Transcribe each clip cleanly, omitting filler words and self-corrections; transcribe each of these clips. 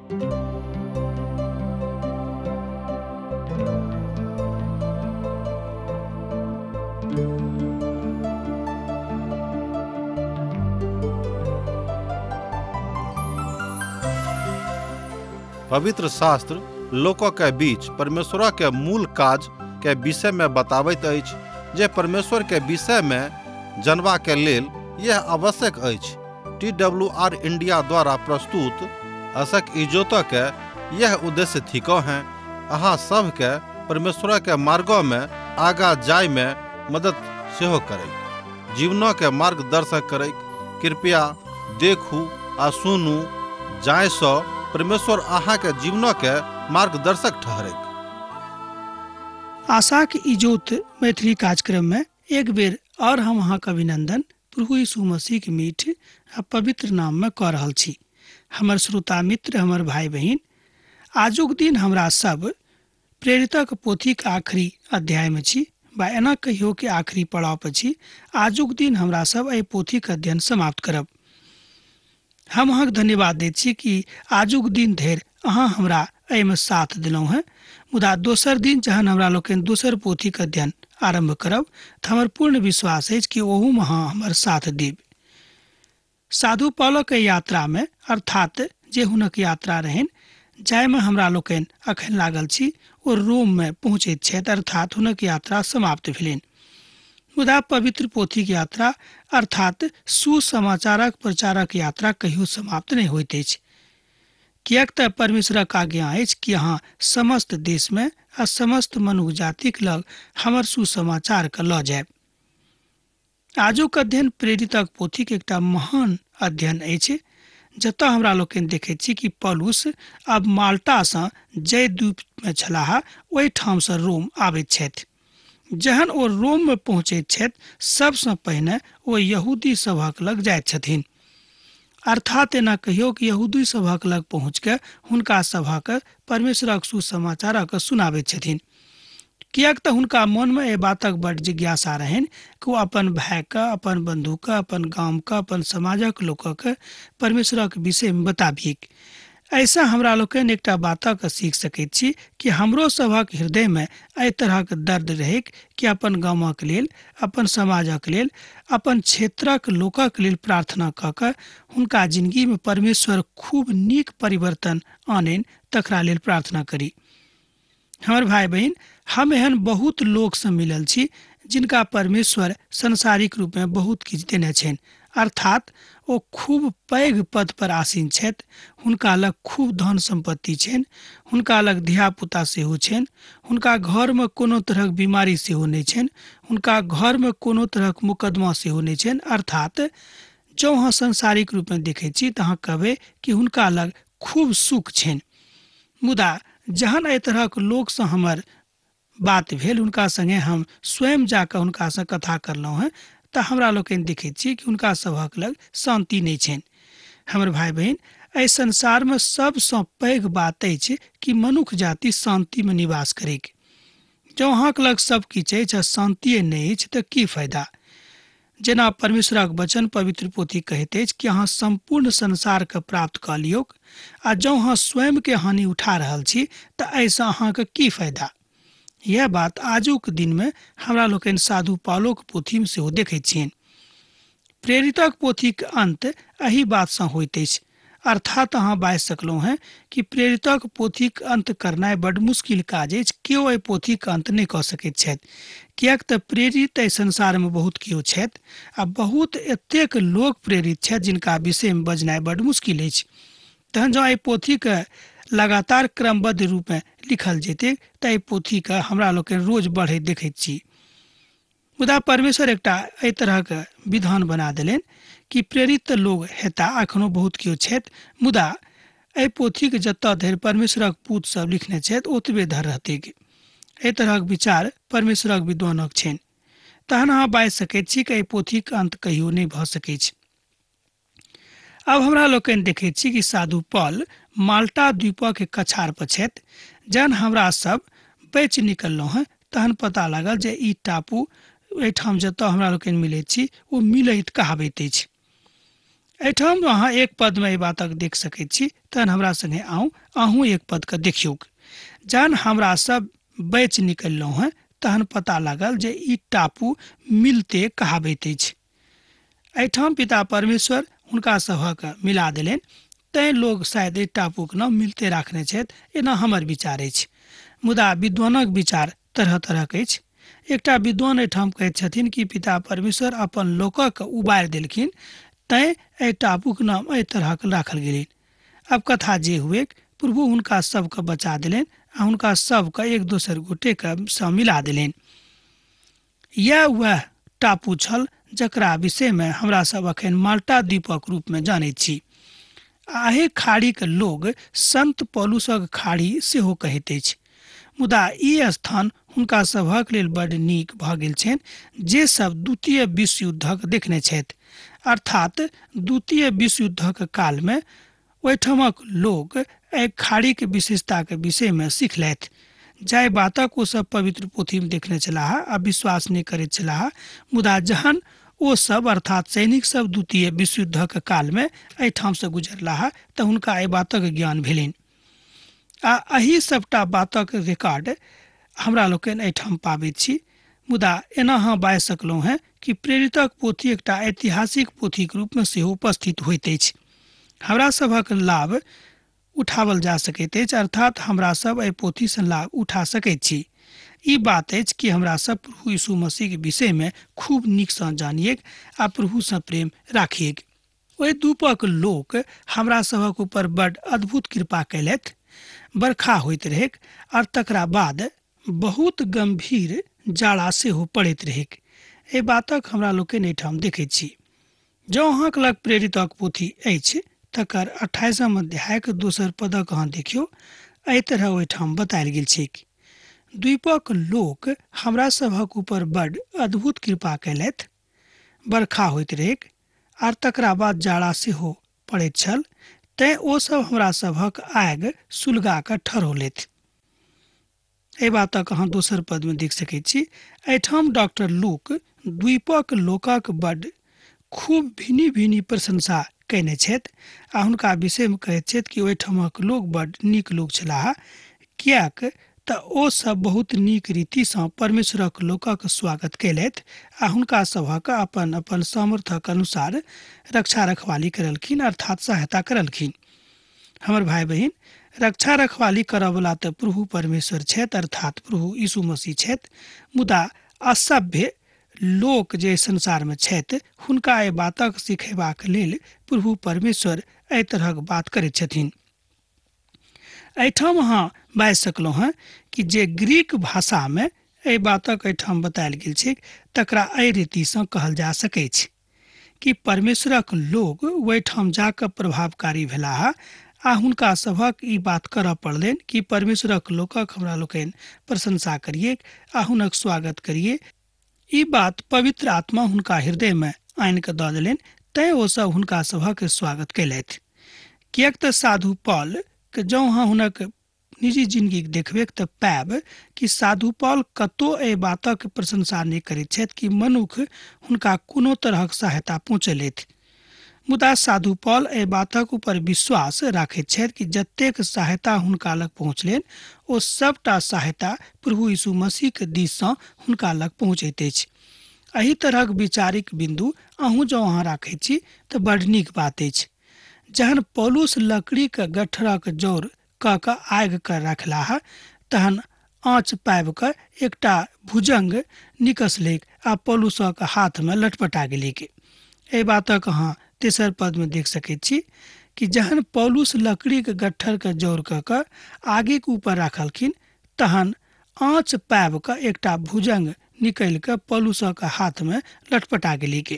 पवित्र शास्त्र लोक के बीच परमेश्वर के मूल काज के विषय में बताबैत अछि जे परमेश्वर के विषय में जनबा के लेल यह आवश्यक अछि। TWR India द्वारा प्रस्तुत असक इजोत के यह उद्देश्य थिको हैं अहाँ सब के परमेश्वर के मार्गों में आगा जाय में मदद सेहो करे, जीवनों के मार्गदर्शक करे। कृपया देखू आ सुनू जाय सो परमेश्वर अहाँ के जीवनों के मार्गदर्शक ठहरे। आशा के इजोत मैथिली कार्यक्रम में एक बेर और हम अहाँ के अभिनंदन प्रभु यीशु मसीह के मीठ आ पवित्र नाम में कऽ रहल छी। हमर श्रोता मित्र, हमर भाई बहिन, आजुक दिन हमरा सब प्रेरितक पोथीक आखिरी अध्याय में छी बा एना कहियो कि आखिरी पड़ाव पर छी। आजुक दिन हमरा सब एहि पोथीक अध्ययन समाप्त करब। हम अहाँके धन्यवाद दैत छी कि आजुक दिन धरि अहाँ हमरा एहिमे साथ देलहुँ हेँ। मुदा दोसर दिन जहन हमरा लोकनि दोसर पोथीक अध्ययन आरम्भ करब तऽ हमर पूर्ण विश्वास अछि कि ओहूमे अहाँ हमर साथ देब। साधु पौलक यात्रामे, अर्थात जे हुनक यात्रा रहनि जाहिमे हमरा लोकनि अखन लागल छी, ओ रोममे पहुँचैत छथि, अर्थात हुनक यात्रा समाप्त भेलनि। मुदा पवित्र पोथीक यात्रा अर्थात सुसमाचारक प्रचारक यात्रा कहियो समाप्त नहि होइत अछि, किएक तऽ परमेश्वरक आज्ञा अछि कि अहाँ समस्त देशमे आ समस्त मनुख जातिक लग हमर सुसमाचारके लऽ जायब। आजुक अध्ययन प्रेरितक पोथीक एकटा महान अध्ययन अछि, जतऽ हमरा लोकनि देखैत छी कि पौलुस अब माल्टासँ जय द्वीपमे छलाह ओहिठामसँ रोम आबैत छथि। जहन ओ रोममे पहुँचैत छथि सबसँ पहिने ओ यहूदी सभक लग जाइत छथिन, अर्थात एना कहियो कि यहूदी सभक लग पहुँच के हुनका सभक परमेश्वरक सुसमाचारक सुनाबैत छथिन, किएक तऽ हुनका मोनमे एहि बातक बड्ड जिज्ञासा रहनि कि ओ अपन भायके, अपन बन्धुके, अपन गामके, अपन समाजक लोकके परमेश्वरक विषयमे बताबिक। ऐसा हमरा लोकनि एकटा बातक सीख सकैत छी कि हमरो सभक हृदयमे एहि तरहक दर्द रहैक कि अपन गामक लेल, अपन समाजक लेल, अपन क्षेत्रक लोकक लेल प्रार्थना कऽ कऽ हुनका जिंदगीमे परमेश्वर खूब नीक परिवर्तन आननि तकरा लेल प्रार्थना करी। हमर भाई बहिन, हम एहन बहुत लोकसँ मिलल छी जिनका परमेश्वर सांसारिक रूपमे बहुत किछु देने छनि, अर्थात ओ खूब पैघ पद पर आसीन छथि, हुनका लग खूब धन सम्पत्ति छनि, हुनका लग धियापुता सेहो छनि, हुनका घरमे कोनो तरहक बीमारी सेहो नहि छनि, हुनका घरमे कोनो तरहक मुकदमा सेहो नहि छनि। अर्थात जँ अहाँ सांसारिक रूपमे देखै छी तऽ अहाँ कहबै कि हुनका लग खूब सुख छनि। मुदा जहन एहि तरहक लोकसँ हमर बात भेल, हुनका संगे हम स्वयं जाकऽ हुनकासँ कथा करलहुँ हेँ, तऽ हमरा लोकनि देखैत छी कि हुनका सभक लग शान्ति नहि छनि। हमर भाई बहिन, एहि संसारमे सबसँ पैघ बात अछि कि मनुख जाति शान्तिमे निवास करैक। जँ अहाँके लग सब किछु अछि आ शान्तिए नहि अछि तऽ की फायदा? जेना परमेश्वरक वचन पवित्र पोथी कहैत अछि कि अहाँ सम्पूर्ण संसारके प्राप्त कऽ लियौक आ जँ अहाँ स्वयंके हानि उठा रहल छी तऽ एहिसँ अहाँके की फायदा? यह बात आजुक दिनमे हमरा लोकनि साधु पालोक पोथीमे सेहो देखैत छियनि। प्रेरितक पोथीक अंत एहि बातसँ होइत अछि, अर्थात अहाँ बाजि सकलहुँ हेँ कि प्रेरितक पोथीक अंत करनाइ बड्ड मुश्किल काज अछि, केओ एहि पोथीक अंत नहि कऽ सकैत छथि, किएक तऽ प्रेरित एहि संसारमे बहुत केओ छथि आ बहुत एतेक लोक प्रेरित छथि जिनका विषयमे बजनाइ बड्ड मुश्किल अछि। तहन जँ एहि पोथीके लगातार क्रमबद्ध रूपमे लिखल जेतै तऽ एहि पोथीके हमरा लोकनि रोज बढ़ैत देखैत छी। मुदा परमेश्वर एकटा एहि तरहक विधान बना देलनि कि प्रेरित लोग हेता, एखनो बहुत केओ छथि, मुदा एहि पोथीके जतऽ धरि परमेश्वरक पूत सब लिखने छथि ओतबे धरि रहतैक। एहि तरहक विचार परमेश्वरक विद्वानक छनि। तहन अहाँ बाजि सकैत छी कि एहि पोथीक अंत कहियो नहि भऽ सकैछ। अब हमरा लोकनि देखैत छी कि साधु पॉल माल्टा द्वीपक कछार पर छथि। जहन हमरा सब बचि निकललहुँ हेँ तहन पता लागल जे ई टापू एहिठाम जतऽ हमरा लोकनि मिलैत छी ओ मिलैत कहाबैत अछि। एहिठाम अहाँ एक पदमे एहि बातक देख सकैत छी। तहन हमरा सङ्गे आउ, अहूँ एक पदके देखियौक। जहन हमरा सब बचि निकललहुँ हेँ तहन पता लागल जे ई टापू मिलते कहाबैत अछि। एहिठाम पिता परमेश्वर हुनका सभक मिला देलनि, तैँ लोग शायद एहि टापूके नाम मिलते राखने छथि, एना हमर विचार अछि। मुदा विद्वानक विचार तरह तरहक अछि। एकटा विद्वान एहिठाम कहैत छथिन कि पिता परमेश्वर अपन लोकक उबारि देलखिन, तैँ एहि टापूके नाम एहि तरहक राखल गेलनि। अब कथा जे हुए, प्रभु हुनका सबके बचा देलनि आ हुनका सबके एक दोसर गोटेके सँ मिला देलनि। यैह वएह टापू छल जकरा विषयमे हमरा सब अखन माल्टा द्वीपक रूपमे जानैत छी। आ एहि खाड़ीके लोग संत पौलुसक खाड़ी सेहो कहैत अछि। मुदा ई स्थान हुनका सभक लेल बड नीक भऽ गेल छनि जे सब द्वितीय विश्व युद्धक देखने छथि। अर्थात द्वितीय विश्व युद्धक कालमे ओहिठामक लोक एहि खाड़ीके विशेषताके विषयमे सिखलथि। जाहि बातक ओ सब पवित्र पोथीमे देखने छलाह आ विश्वास नहि करैत छलाह, मुदा जहन ओ सब अर्थात सैनिक सब द्वितीय विश्व युद्धक कालमे एहिठामसँ गुजरलाह तऽ हुनका एहि बातक ज्ञान भेलनि। आ एहि सबटा बातक रिकॉर्ड हमरा लोकनि एहिठाम पाबैत छी। मुदा एना अहाँ बाजि सकलहुँ हेँ कि प्रेरितक पोथी एकटा ऐतिहासिक पोथीके रूपमे सेहो उपस्थित होइत अछि। हमरा सभक लाभ उठावल जा सकैत अछि, अर्थात हमरा सब एहि पोथीसँ लाभ उठा सकैत छी। ई बात अछि कि हमरा सब प्रभु यीशु मसीहके विषयमे खूब नीकसँ जानिएक आ प्रभुसँ प्रेम राखिएक। ओहि द्वीपक लोक हमरा सभक ऊपर बड अद्भुत कृपा कयलथि। बरखा होइत रहैक और तकरा बाद बहुत गंभीर जाड़ा सेहो पड़ैत रहैक। एहि बातक हमरा लोकनि एहिठाम देखैत छी। जँ अहाँके लग प्रेरितक पोथी अछि तकर 28 अध्यायके दोसर पदक अहाँ देखियौ, एहि तरह ओहिठाम बतायल गेल छैक। द्वीपक लोक हमरा सभक ऊपर बड अद्भुत कृपा कयलथि। बरखा होइत रहैक आर तकरा बाद जाड़ा सेहो पड़ैत छल, तैँ ओ सब हमरा सभक आगि सुलगा कऽ ठहरौलथि। एहि बातक अहाँ दोसर पदमे देख सकैत छी। एहिठाम डॉक्टर लूक द्वीपक लोकक बड खूब भिनी भिनी प्रशंसा कयने छथि आ हुनका विषयमे कहैत छथि कि ओहिठामक लोक बड नीक लोक छलाह, किएक तऽ ओ सब बहुत नीक रीतिसँ परमेश्वरक लोकक स्वागत कयलथि आ हुनका सभक अपन अपन सामर्थ्यक अनुसार रक्षा रखवाली करलखिन, अर्थात सहायता करलखिन। हमर भाई बहिन, रक्षा रखवाली करऽवला तऽ प्रभु परमेश्वर छथि, अर्थात प्रभु यीशु मसीह छथि। मुदा असभ्य लोक जे संसारमे छथि हुनका एहि बातक सिखेबाक लेल प्रभु परमेश्वर एहि तरहक बात करैत छथिन। एहिठाम अहाँ बाजि सकलहुँ हेँ कि जे ग्रीक भाषामे एहि बातक एहिठाम बतायल गेल छैक तकरा एहि रीतिसँ कहल जा सकैछ कि परमेश्वरक लोक ओहिठाम जाकऽ प्रभावकारी भेलाह आ हुनका सभक ई बात करऽ पड़लनि कि परमेश्वरक लोकक हमरा लोकनि प्रशंसा करिए आ हुनक स्वागत करिए। ई बात पवित्र आत्मा हुनका हृदयमे आनि कऽ दऽ देलनि, तैँ ओ सब हुनका सभक स्वागत कयलथि। किएक तऽ साधु पॉल के जँ अहाँ हुनक निजी जिंदगीके देखबेक तऽ पायब कि साधु पॉल कतहु एहि बातक प्रशंसा नहि करैत छथि कि मनुख हुनका कोनो तरहक सहायता पहुँचेलथि। मुदा साधु पॉल एहि बातक ऊपर विश्वास राखैत छथि कि जतेक सहायता हुनका लग पहुँचलनि ओ सबटा सहायता प्रभु यीशु मसीहके दिससँ हुनका लग पहुँचैत अछि। एहि तरहक विचारिक बिन्दु अहूँ जँ अहाँ राखैत छी तऽ बड नीक बात अछि। जहन पौलुस लकड़ीके गट्ठरक जौर कऽ कऽ आगि के रखलाह तहन आँच पाबि कऽ एकटा भुजंग निकसलैक आ पौलुसक हाथमे लटपटा गेलैक। एहि बातक अहाँ तेसर पदमे देख सकैत छी कि जहन पौलुस लकड़ीके गट्ठरके जौर कऽ कऽ आगिके ऊपर राखलखिन तहन आँच पाबि कऽ एकटा भुजंग निकलि कऽ पौलुसक हाथमे लटपटा गेलैक।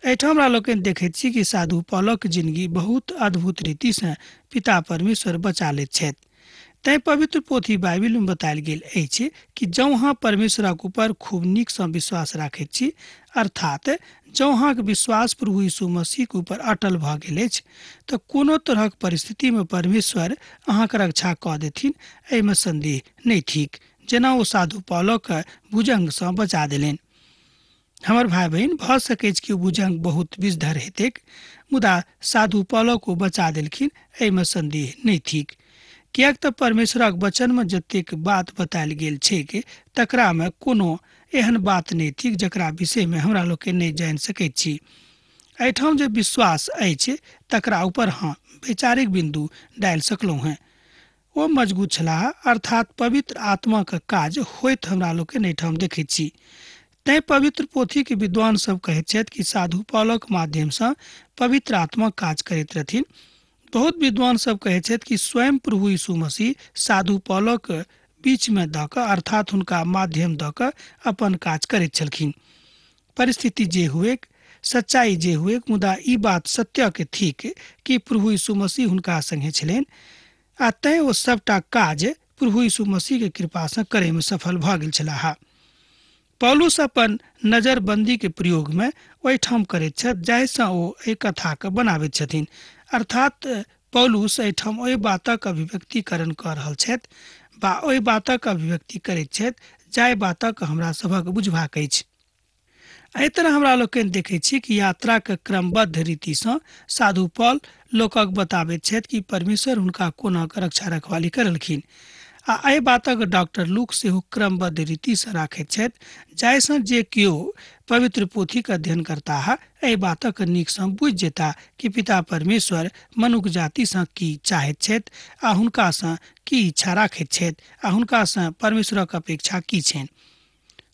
एहिठाम हमरा लोकनि देखैत छी कि साधु पौलक जिंदगी बहुत अद्भुत रीतिसँ पिता परमेश्वर बचा लैत छथि। तैँ पवित्र पोथी बाइबिलमे बतायल गेल अछि कि जँ अहाँ परमेश्वरक ऊपर खूब नीकसँ विश्वास राखैत छी, अर्थात जँ अहाँके विश्वास प्रभु यीशु मसीहके ऊपर अटल भऽ गेल अछि तऽ कोनो तरहक परिस्थितिमे परमेश्वर अहाँके रक्षा कऽ देथिन, एहिमे संदेह नहि थिक, जेना ओ साधु पौलक भुजंगसँ बचा देलनि। हमर भाई बहिन, भऽ सकैछ कि भुजंग बहुत विषधर हेतैक, मुदा साधु पौलक ओ बचा देलखिन, एहिमे संदेह नहि थिक। किएक तऽ परमेश्वरक वचनमे जतेक बात बतायल गेल छैक तकरामे कोनो एहन बात नहि थिक जकरा विषयमे हमरा लोकनि नहि जानि सकैत छी। एहिठाम जे विश्वास अछि तकरा ऊपर हम वैचारिक बिन्दु डालि सकलहुँ हेँ। ओ मजबूत छलाह, अर्थात पवित्र आत्माक काज होइत हमरा लोकनि एहिठाम देखैत छी। तैं पवित्र पोथीके विद्वान सब कहैत छथि कि साधु पौलक माध्यमसँ पवित्र आत्मा काज करैत रहथिन। बहुत विद्वान सब कहैत छथि कि स्वयं प्रभु यीशु मसीह साधु पौलक बीचमे दऽ कऽ, अर्थात हुनका माध्यम दऽ कऽ अपन काज करैत छलखिन। परिस्थिति जे हुए, सच्चाई जे हुए, मुदा ई बात सत्यके थिक कि प्रभु यीशु मसीह हुनका संगे छलनि आ तैं ओ सबटा काज प्रभु यीशु मसीहके कृपासँ करैमे सफल भऽ गेल छलाह। पौलुस अपन नजरबंदी के प्रयोगमे ओहिठाम करैत छथि जाहिसँ ओ एहि कथाके बनाबैत छथिन। अर्थात पौलुस एहिठाम ओहि बातक अभिव्यक्तिकरण कऽ रहल छथि बा ओहि बातक अभिव्यक्ति करैत छथि जाहि बातक हमरा सभक बुझबाक अछि। एहि तरह हमरा लोकनि देखैत छी कि यात्राके क्रमबद्ध रीतिसँ साधु पौल लोकक बताबैत छथि कि परमेश्वर हुनका कोना कऽ रक्षा रखवाली करलखिन आ एहि बातक डॉक्टर लूक सेहो क्रमबद्ध रीतिसँ राखैत छथि जाहिसँ जे केओ पवित्र पोथीके अध्ययन करताह एहि बातक नीकसँ बुझि जेताह कि पिता परमेश्वर मनुख जातिसँ की चाहैत छथि आ हुनकासँ की इच्छा राखैत छथि आ हुनकासँ परमेश्वरक अपेक्षा की छनि।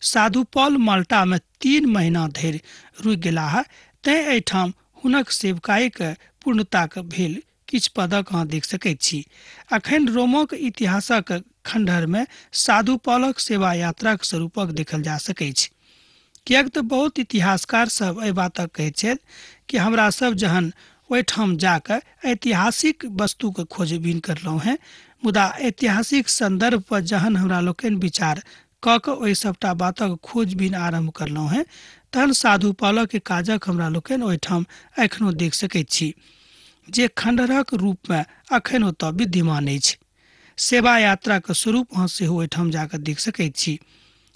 साधु पौल माल्टामे 3 महीना धरि रुकि गेलाह, तैं एहिठाम हुनक सेवकाईके पूर्णताक भेल किछु पदक अहाँ देख सकैत छी। अखन रोमक इतिहासक खंडहरमे साधु पौलक सेवा यात्राक स्वरूपक देखल जा सकैछ। किएक तऽ बहुत इतिहासकार सब एहि बातक कहैत छथि कि हमरा सब जहन ओहिठाम जाकऽ ऐतिहासिक वस्तुके खोजबीन करलहुँ हेँ, मुदा ऐतिहासिक संदर्भ पर जहन हमरा लोकनि विचार कऽ कऽ ओहि सबटा बातक खोजबीन आरम्भ करलहुँ हेँ तहन साधु पौलक काजक हमरा लोकनि ओहिठाम एखनो देख सकैत छी जे खंडहरक रूपमे अखन ओतऽ विद्यमान अछि। सेवा यात्राके स्वरूप अहाँ सेहो ओहिठाम जाकऽ देख सकैत छी।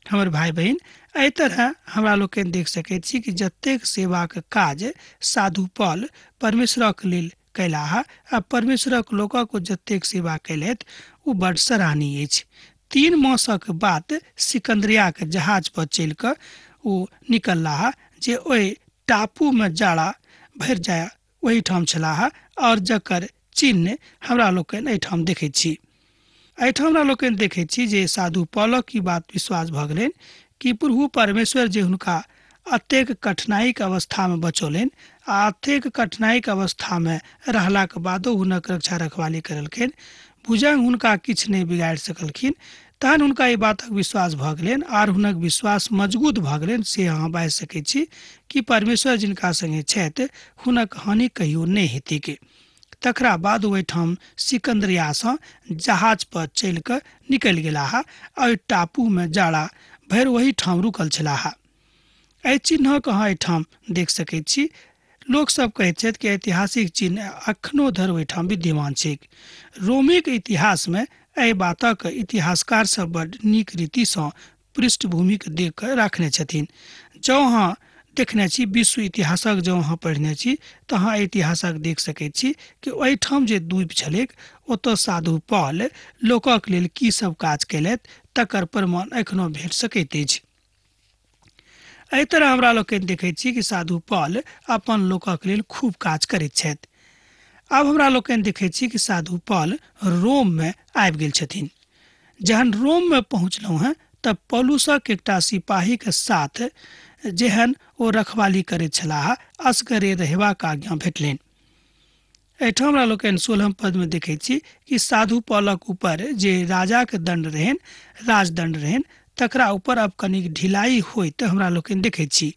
हमर भाई बहिन, एहि तरह हमरा लोकनि देख सकैत छी कि जतेक सेवाक काज साधु पौल परमेश्वरक लेल कयलाह आ परमेश्वरक लोकक ओ जतेक सेवा कयलथि ओ बड्ड सराहनीय अछि। 3 मासक बाद सिकंदरियाके जहाज पर चलि कऽ ओ निकललाह जे ओहि टापूमे जाड़ा भरि जाय ओहिठाम छलाह और जकर चिन्ह हमरा लोकनि एहिठाम देखैत छी। एहिठाम हमरा लोकनि देखैत छी जे साधु पौलक ई बात विश्वास भऽ गेलनि कि प्रभु परमेश्वर जे हुनका अतेक कठिनाईके अवस्थामे बचौलनि आ अतेक कठिनाईके अवस्थामे रहलाके बादो हुनक रक्षा रखवाली करलखिन, भुजंग हुनका किछु नहि बिगाड़ि सकलखिन, तहन हुनका ई बातक विश्वास भऽ गेलनि आर हुनक विश्वास मजबूत भऽ गेलनि। से अहाँ बाजि सकैत छी कि परमेश्वर जिनका संगे छथि हुनक हानि कहियो नहि हेतैक। तकरा बाद ओहिठाम सिकंदरियासँ जहाज पर चलि कऽ निकलि गेलाह आ ओहि टापूमे जाड़ा भरि ओहिठाम रुकल छलाह। एहि चिन्हक अहाँ एहिठाम देख सकैत छी। लोकसभ कहैत छथि कि ऐतिहासिक चिन्ह अखनो धरि ओहिठाम विद्यमान छैक। रोमीक इतिहासमे एहि बातक इतिहासकार सब बड नीक रीतिसँ पृष्ठभूमिके देख कऽ राखने छथिन। जँ अहाँ देखने छी विश्व इतिहासक, जँ अहाँ पढ़ने छी तऽ अहाँ इतिहासक देख सकैत छी कि ओहिठाम जे द्वीप छलैक ओतऽ साधु पौल लोकक लेल की सब काज कयलथि तकर प्रमाण एखनो भेट सकैत अछि। एहि तरह हमरा लोकनि देखैत छी कि साधु पौल अपन लोकक लेल खूब काज करैत छथि। आब हमरा लोकनि देखैत छी कि साधु पौल रोममे आबि गेल छथिन। जहन रोममे पहुँचलहुँ हेँ तब पौलुसक एकटा सिपाहीके साथ जेहन ओ रखवाली करैत छलाह असगरे रहबाक आज्ञा भेटलनि। एहिठाम हमरा लोकनि 16 पदमे देखैत छी कि साधु पौलक ऊपर जे राजाके दण्ड रहनि, राजदण्ड रहनि, तकरा ऊपर अब कनिक ढिलाई होइत हमरा लोकनि देखैत छी।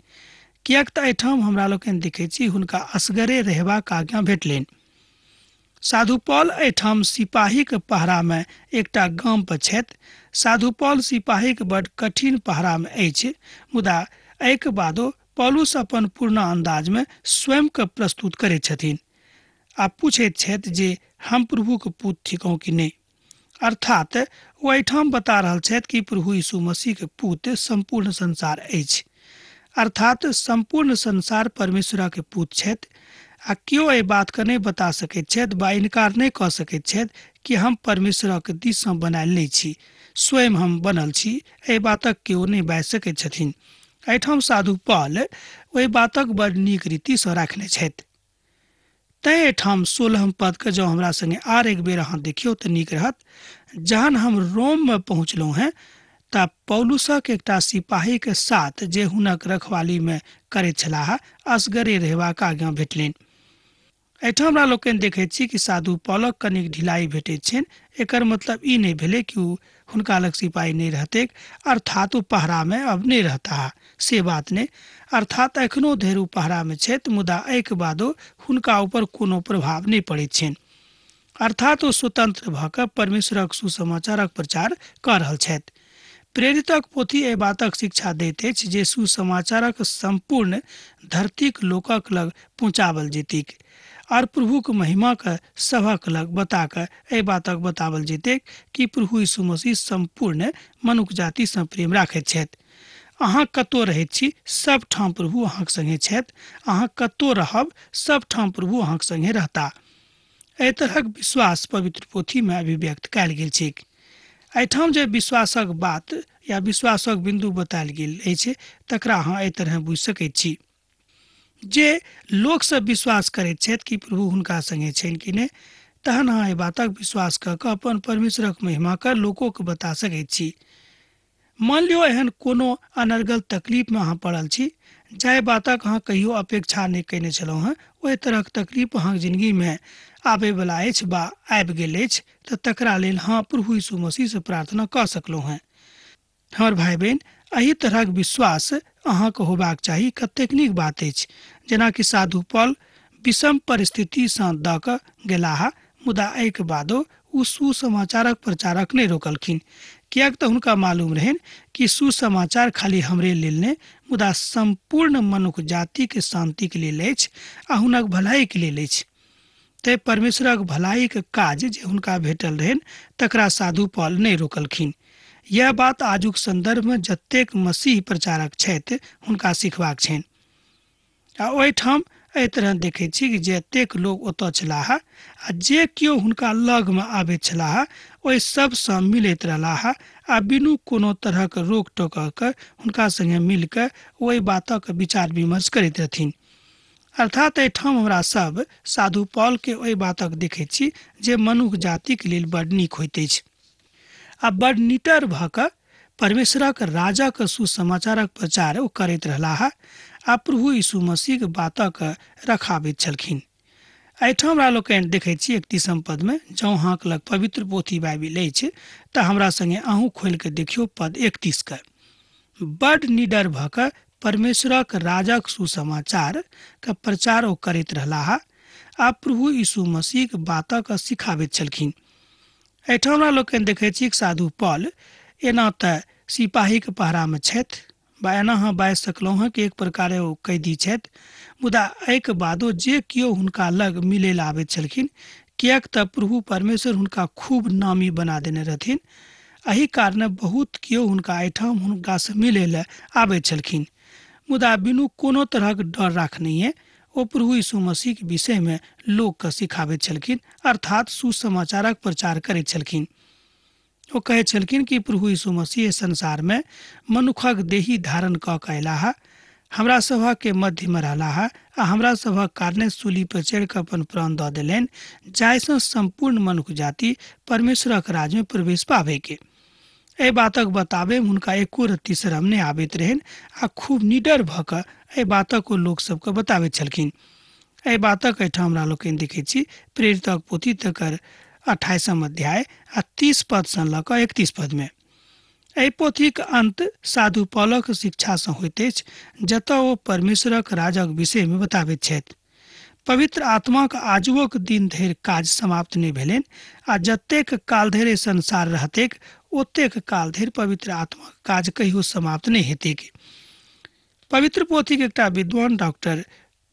किएक तऽ एहिठाम हमरा लोकनि देखैत छी हुनका असगरे रहबाक आज्ञा भेटलनि। साधु पौल एहिठाम सिपाहीके पहरामे एकटा गाम पर छथि। साधु पौल सिपाहीके बड कठिन पहरामे अछि, मुदा एहिके बादो पौलुस अपन पूर्ण अन्दाजमे स्वयंके प्रस्तुत करैत छथिन आ पूछैत छथि जे हम प्रभुके पुत्र थिकहुँ कि नहि। अर्थात ओ एहिठाम बता रहल छथि कि प्रभु यीशु मसीहके पुत्र सम्पूर्ण संसार अछि। अर्थात सम्पूर्ण संसार परमेश्वरक पूत छथि आ केओ एहि बातके नहि बता सकैत छथि वा इनकार नहि कऽ सकैत छथि कि हम परमेश्वरक दिससँ बनायल नहि छी, स्वयं हम बनल छी। एहि बातक केओ नहि बाजि सकैत छथिन। एहिठाम साधु पॉल ओहि बातक बड़ नीक रीतिसँ राखने छथि। तैँ एहिठाम 16 पदके जँ हमरा सङ्गे आर एक बेर अहाँ देखियौ तऽ नीक रहत। जहन हम रोममे पहुँचलहुँ हेँ तऽ पौलुसक एकटा सिपाहीके साथ जे हुनक रखवालीमे करैत छलाह असगरे रहबाक आज्ञा भेटलनि। एहिठाम हमरा लोकनि देखैत छी कि साधु पॉलक कनिक ढिलाई भेटैत छनि। एकर मतलब ई नहि भेलै कि ओ हुनका लग सिपाही नहि रहतैक, अर्थात ओ पहरामे अब नहि रहता, से बात नहि। अर्थात एखनो धरि ओ पहरामे छथि, मुदा एहिके बादो हुनका ऊपर कोनो प्रभाव नहि पड़ैत छनि। अर्थात ओ स्वतंत्र भऽ कऽ परमेश्वरक सुसमाचारक प्रचार कऽ रहल छथि। प्रेरितक पोथी एहि बातक शिक्षा दैत अछि जे सुसमाचारक सम्पूर्ण धरतीक लोकक लग पहुँचावल जेतैक और प्रभुक महिमाके सभक लग बता कऽ एहि बातक बतावल जेतैक कि प्रभु यीशु मसीह सम्पूर्ण मनुख जातिसँ प्रेम राखैत छथि। अहाँ कतौ रहैत छी सब ठाम प्रभु अहाँके संगे छथि। अहाँ कतौ रहब सब ठाम प्रभु अहाँके संगे रहता। एहि तरहक विश्वास पवित्र पोथीमे अभिव्यक्त कयल गेल छैक। एहिठाम जे विश्वासक बात या विश्वासक बिन्दु बतायल गेल अछि तकरा अहाँ एहि तरह बुझि सकैत छी। जे लोकसभ विश्वास करैत छथि कि प्रभु हुनका संगे छनि कि नहि, तहन अहाँ एहि बातक विश्वास कऽ कऽ अपन परमेश्वरक महिमाके लोकोके बता सकैत छी। मान लियौ एहन कोनो अनर्गल तकलीफमे अहाँ पड़ल छी, जाहि बातक अहाँ कहियो अपेक्षा नहि कयने छलहुँ हेँ, ओहि तरहक तकलीफ अहाँके जिन्दगीमे आबैवला अछि वा आबि गेल अछि, तऽ तकरा लेल अहाँ प्रभु यीशु मसीहसँ प्रार्थना कऽ सकलहुँ हेँ। हमर भाइ बहिन, एहि तरहक विश्वास अहाँके होबाक चाही। कतेक नीक बात अछि। जेनाकि साधु पॉल विषम परिस्थितिसँ दऽ कऽ गेलाह, मुदा एहिके बादो ओ सुसमाचारक प्रचारक नहि रोकलखिन, किएक तऽ हुनका मालूम रहनि कि सुसमाचार खाली हमरे लेल नहि, मुदा सम्पूर्ण मनुख जातिके शान्तिके लेल अछि आ हुनक भलाइके लेल अछि। तैँ परमेश्वरक भलाइके काज जे हुनका भेटल रहनि तकरा साधु पॉल नहि रोकलखिन। यह बात आजुक सन्दर्भमे जतेक मसीह प्रचारक छथि हुनका सिखबाक छनि। आ ओहिठाम एहि तरह देखै छी कि जतेक लोक ओतऽ छलाह आ जे केओ हुनका लगमे आबैत छलाह ओहि सबसँ मिलैत रहलाह आ बिनु कोनो तरहक रोक टोकक हुनका सङ्गे मिलि कऽ ओहि बातक विचार विमर्श करैत रहथिन। अर्थात एहिठाम हमरा सब साधु पॉलके ओहि बातक देखैत छी जे मनुख जातिक लेल बड नीक होइत अछि आ बड निटर भऽ कऽ परमेश्वरक राजाक सुसमाचारक प्रचार ओ करैत रहलाह आ प्रभु यीशु मसीहक बातक रखाबैत छलखिन। एहिठाम हमरा लोकनि देखैत छी 31 पदमे, जँ अहाँके लग पवित्र पोथी बाइबिल अछि तऽ हमरा सङ्गे अहूँ खोलि कऽ देखियौ पद 31 के। बड निडर भऽ कऽ परमेश्वरक राजाक सुसमाचार के प्रचार ओ करैत रहलाह आ प्रभु यीशु मसीहक बातक सिखाबैत छलखिन। एहिठाम हमरा लोकनि देखैत छी साधु पॉल एना तऽ सिपाहीके पहरामे छथि वा एना अहाँ बाजि सकलहुँ हेँ कि एक प्रकारे ओ कैदी छथि, मुदा एहिके बादो जे केओ हुनका लग मिलै लए आबैत छलखिन, किएक तऽ प्रभु परमेश्वर हुनका खूब नामी बना देने रहथिन, एहि कारणे बहुत केओ हुनका एहिठाम हुनकासँ मिलै लए आबैत छलखिन। मुदा बिनु कोनो तरहक डर राखनहिए ओ प्रभु यीशु मसीहके विषयमे लोकके सिखाबैत छलखिन, अर्थात सुसमाचारक प्रचार करैत छलखिन। ओ कहै छलखिन कि प्रभु यीशु मसीह संसारमे मनुखक देही धारण कऽ कऽ अयलाह, हमरा सभके मध्यमे रहलाह आ हमरा सभक कारणे सूली पर चढ़ि कऽ अपन प्राण दऽ देलनि, जाहिसँ सम्पूर्ण मनुख जाति परमेश्वरक राज्यमे प्रवेश पाबैके। एहि बातक बताबैमे हुनका एको रत्ती शरम नहि आबैत रहनि आ खूब निडर भऽ कऽ एहि बातक ओ लोकसभके बताबैत छलखिन। एहि बातक एहिठाम हमरा लोकनि देखैत छी प्रेरितक पोथी तकर 28 अध्याय आ 30 पदसँ लऽ कऽ 31 पदमे। एहि पोथीक अन्त साधु पॉलक शिक्षासँ होइत अछि, जतऽ ओ परमेश्वरक राजक विषयमे बताबैत छथि। पवित्र आत्माक आजुओक दिन धरि काज समाप्त नहि भेलनि आ जतेक काल धरि संसार रहतैक ओतेक काल धरि पवित्र आत्माक काज कहियो समाप्त नहि हेतैक। पवित्र पोथीक एकटा विद्वान डॉक्टर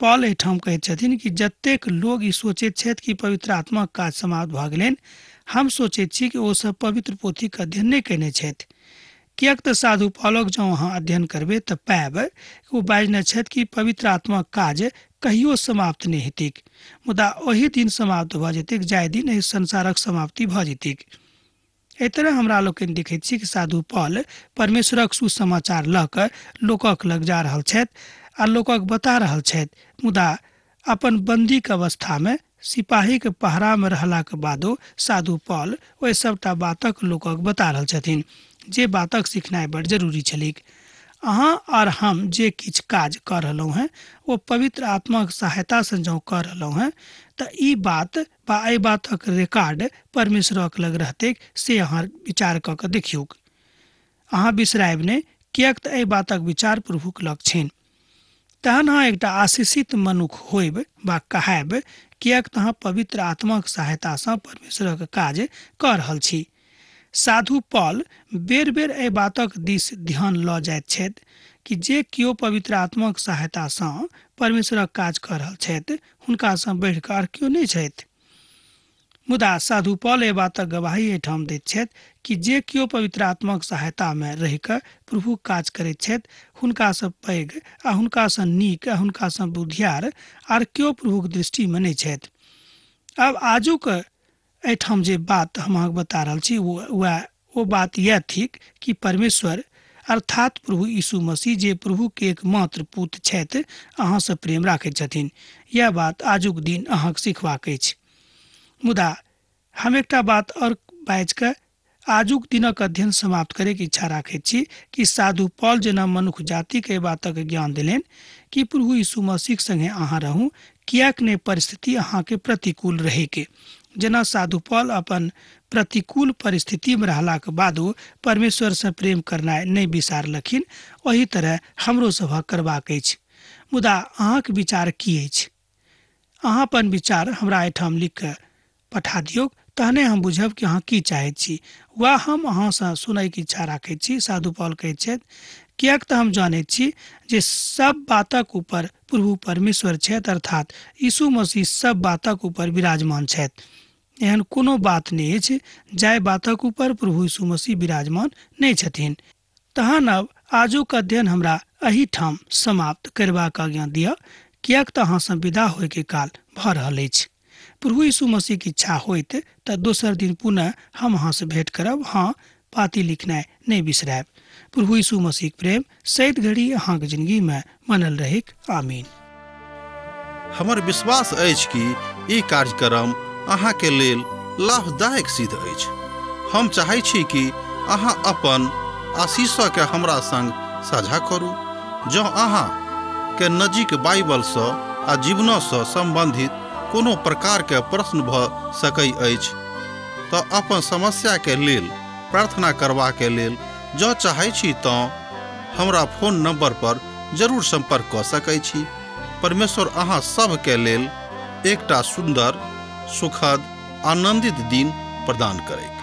पॉल एहिठाम कहैत छथिन कि जतेक लोग ई सोचैत छथि कि पवित्र आत्माक काज समाप्त भऽ गेलनि, हम सोचैत छी कि ओ सब पवित्र पोथीक अध्ययन नहि कयने छथि, किएक तऽ साधु पॉलक जँ अहाँ अध्ययन करबै तऽ पायब ओ बाजने छथि कि पवित्र आत्माक काज कहियो समाप्त नहि हेतैक, मुदा ओहि दिन समाप्त भऽ जेतैक जाहि दिन एहि संसारक समाप्ति भऽ जेतैक। एहि तरह हमरा लोकनि देखैत छी कि साधु पॉल परमेश्वरक सुसमाचार लऽ कऽ लोकक लग जा रहल छथि आ लोकक बता रहल छथि, मुदा अपन बन्दीक अवस्थामे सिपाहीके पहरामे रहलाक बादो साधु पॉल ओहि सभटा बातक लोकक बता रहल छथिन जे बातक सिखनाइ बड़ जरूरी छलैक। अहाँ आओर हम जे किछु काज कऽ रहलहुँ हेँ ओ पवित्र आत्माक सहायतासँ जँ कऽ रहलहुँ हेँ तऽ ई बात वा एहि बातक रिकॉर्ड परमेश्वरक लग रहतैक, से अहाँ विचार कऽ कऽ देखियौक। अहाँ बिसरायब नहि, किएक तऽ एहि बातक विचार प्रभुक लग छनि। तहन अहाँ एकटा आशीषित मनुख होयब वा कहायब, किएक तऽ अहाँ पवित्र आत्माक सहायतासँ परमेश्वरक काज कऽ रहल छी। साधु पॉल बेर बेर एहि बातक दिस ध्यान लऽ जाइत छथि कि जे केओ पवित्र आत्माक सहायतासँ परमेश्वरक काज कऽ रहल छथि हुनकासँ बढ़ि कऽ आर केओ नहि छथि। मुदा साधु पॉल एहि बातक गवाही एहिठाम दैत छथि कि जे केओ पवित्र आत्माक सहायतामे रहि कऽ प्रभुक काज करैत छथि हुनकासँ पैघ आ हुनकासँ नीक आ हुनकासँ बुधियार आर केओ प्रभुक दृष्टिमे नहि छथि। आब आजुक एहिठाम जे बात हम अहाँके बता रहल छी ओ बात यह थिक कि परमेश्वर अर्थात प्रभु यीशु मसीह जे प्रभुके एकमात्र पुत्र छथि अहाँसँ प्रेम राखैत छथिन। यह बात आजुक दिन अहाँके सिखबाक अछि। मुदा हम एकटा बात आओर बाजि कऽ आजुक दिनक अध्ययन समाप्त करैके इच्छा राखैत छी कि साधु पॉल जेना मनुख जातिके एहि बातक ज्ञान देलनि कि प्रभु यीशु मसीह संगे अहाँ रहू, किएक नहि परिस्थिति अहाँके प्रतिकूल रहैके। जेना साधु पॉल अपन प्रतिकूल परिस्थितिमे रहलाक बादो परमेश्वरसँ प्रेम करनाइ नहि बिसारलखिन, ओही तरह हमरो सभक करबाक अछि। मुदा अहाँके विचार की अछि? अहाँ अपन विचार हमरा एहिठाम लिख कऽ पठा दियौ, तहने हम बुझब कि अहाँ की चाहैत छी वा हम अहाँसँ सुनैके इच्छा राखैत छी। साधु पॉल कहैत छथि, किएक तऽ हम जानैत छी जे सब बातक ऊपर प्रभु परमेश्वर छथि, अर्थात यीशु मसीह सब बातक ऊपर विराजमान छथि। एहन कोनो बात नहि अछि जाहि बातक ऊपर प्रभु यीशु मसीह विराजमान नहि छथिन। तहन अब आजुक अध्ययन हमरा एहिठाम समाप्त करबाक आज्ञा दिअ, किएक तऽ अहाँसँ विदा होइके काल भऽ रहल अछि। प्रभु यीशु मसीह के इच्छा होइत तऽ दोसर दिन पुनः हम अहाँसँ भेंट करब। हाँ, पाती लिखनाइ नहि बिसरायब। प्रभु यीशु मसीह प्रेम सैत घड़ी अहाँके जिंदगी में बनल रहैक। आमीन। हमर विश्वास अछि कि ई कार्यक्रम अहाँके लेल लाभदायक सिद्ध अछि। हम चाहै छी कि अहाँ अपन आशीषके हमरा संग साझा करू। जँ अहाँ के नजीक बाइबलसँ आ जीवनसँ सम्बन्धित कोनो प्रकारके प्रश्न भऽ सकै अछि तऽ अपन समस्याके लेल प्रार्थना करबाके लेल जँ चाहै छी तऽ हमरा फोन नंबर पर जरूर सम्पर्क कऽ सकै छी। परमेश्वर अहाँ सबके लेल एकटा सुन्दर, सुखद, आनंदित दिन प्रदान करैत।